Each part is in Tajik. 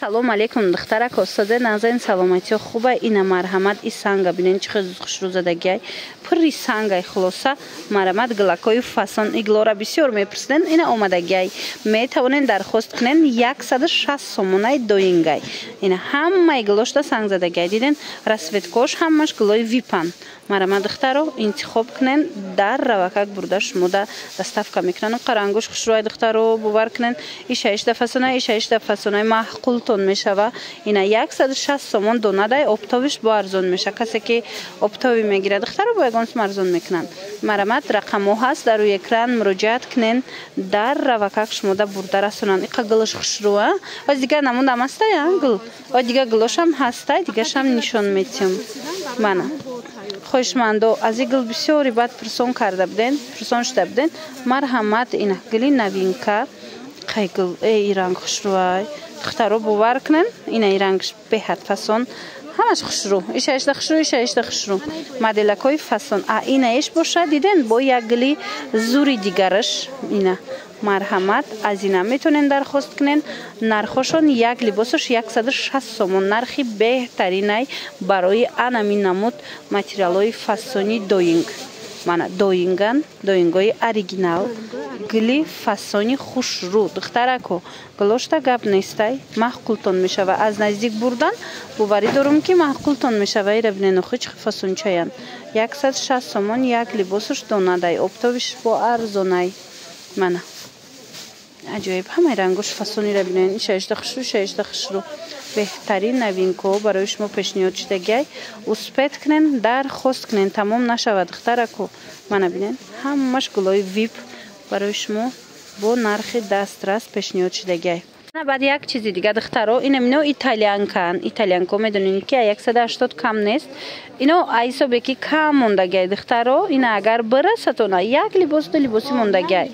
Салом алейкум, духтарак, устоде назен, саломатиё хуба. Ина, марҳамат, и санга бинен, чӣ хел хушрӯ задагиай, пурри сангай. Хулоса, марҳамат, гилакҳои фасон, иглора бисёр мепурсиден, ина омадагиай, метавонен дархост кунен. 160 сомонаи доингай. Ина ҳамаи гилошда санг задагиай, диден, расцветкош ҳамаш гилои випан. Марҳамат, духтаро, интихоб кунен, дар равакак бурда шумода доставка мекунанд. Қарангӯш хушрӯай, духтаро, бовар кунен, ишаишда фасонай, ишаишда фасонай, маъқултон мешава. Ина 160 сомон донадай, оптовиш бо арзон меша. Касе ки оптовӣ мегирад, духтаро, бо ягон сум арзон мекунанд. Марҳамат, рақамҳо ҳаст дар рӯи экран, муроҷиат кунен, дар равакак шумода бурда расонанд. Иқа гилш хушрӯа. Оз дигар намудам ҳастай гил, о дигар гилошам ҳастай, дигашам нишон метиҳам. Мана, хоҳишмандо, аз ин гил бисёри баъд пурсон карда буден, пурсон шуда буден. Марҳамат, ина гили новинка. Қай гил, э, и ранг хушрӯай, духтаро, бовар кунен, ина и рангш беҳад фасон, ҳамаш хушрӯ, ишаишда хушрӯ, ишаишда хушрӯ, моделакҳои фасон. А инаиш боша, диден, бо як гили зури дигараш. Ина, марҳамат, аз ина метавонен дархост кунен. Нархошон як либосаш 160 сомон, нархи беҳтаринай барои анамин намуд материалҳои фасони доинг. Мана доинган, доингои оригинал, гили фасони хушрӯ. Духтарако, гилошта гап нестай, маъқултон мешава. Аз наздик бурдан, боварӣ дорум, ки маъқултон мешава. Ира бинен, охи, чӣ фасончаян. 160 сомон як либосаш донадай, оптовиш бо арзонай. Мана, аҷоиб, ҳамаи рангош фасонира бинен, ишаишда хушрӯ, ишаишда хушрӯ. Беҳтарин новинкаҳо барои шумо пешниҳод шудагиай. Успеть кунен, дархост кунен, тамом нашавад, духтарако. Мана бинен, ҳамаш гулои вип барои шумо бо нархи дастрас пешниҳод шудагиай. Баъд як чизи дига, духтаро, инам ино итальянкаан. Итальянко медонем, ки 180 кам нест. Ино айсобе ки кам мондагиай, духтаро. Ина агар бирасатона, як либос, ду либоси мондагиай,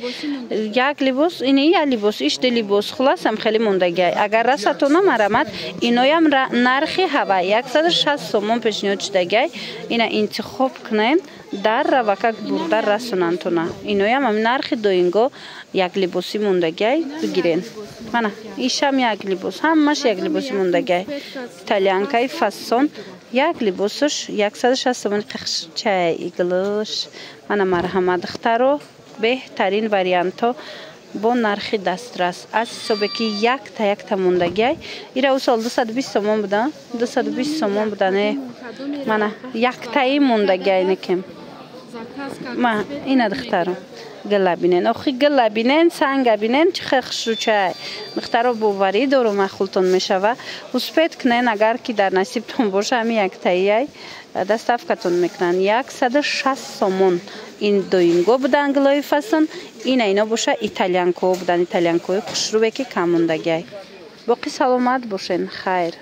як либос, ина як либос, иш ду либос, хуласам хеле мондагиай. Агар расатона, марамат, иноям нархи ҳава 160 сомон пешниҳод шудагиай. Ина интихоб кунем, дар равакак бурда расонандтона. Иноям ами нархи доинго, як либоси мондагиай, бигирен. Мана, ишам як либос, ҳамаш як либоси мондагиай. Итальянкаи фасон, як либосаш 160 сомон. Чай иглш. Мана, марҳамат, духтаро, беҳтарин вариантҳо бо нархи дастрас, аз ҳисобе ки якта якта мондагиай. Ира ӯ сол 220 сомон буда, 220 сомон буда, не? Мана, яктаи мондагиай некем. Ма ина, духтаро, гила бинен, охи, гила бинен, санга бинен, чӣ хел хушрӯчай. Духтаро, боварӣ дорум, маъқултон мешава. Успеть кунен, агар ки дар насибтон боша, ҳами яктаияй, доставкатон мекунанд. 160 сомон. Ин доинго будан, гилои фасон. Ина ино боша итальянко будан, итальянкои хушрӯе, ки кам мондагиай. Боқӣ саломат бошен, хайр.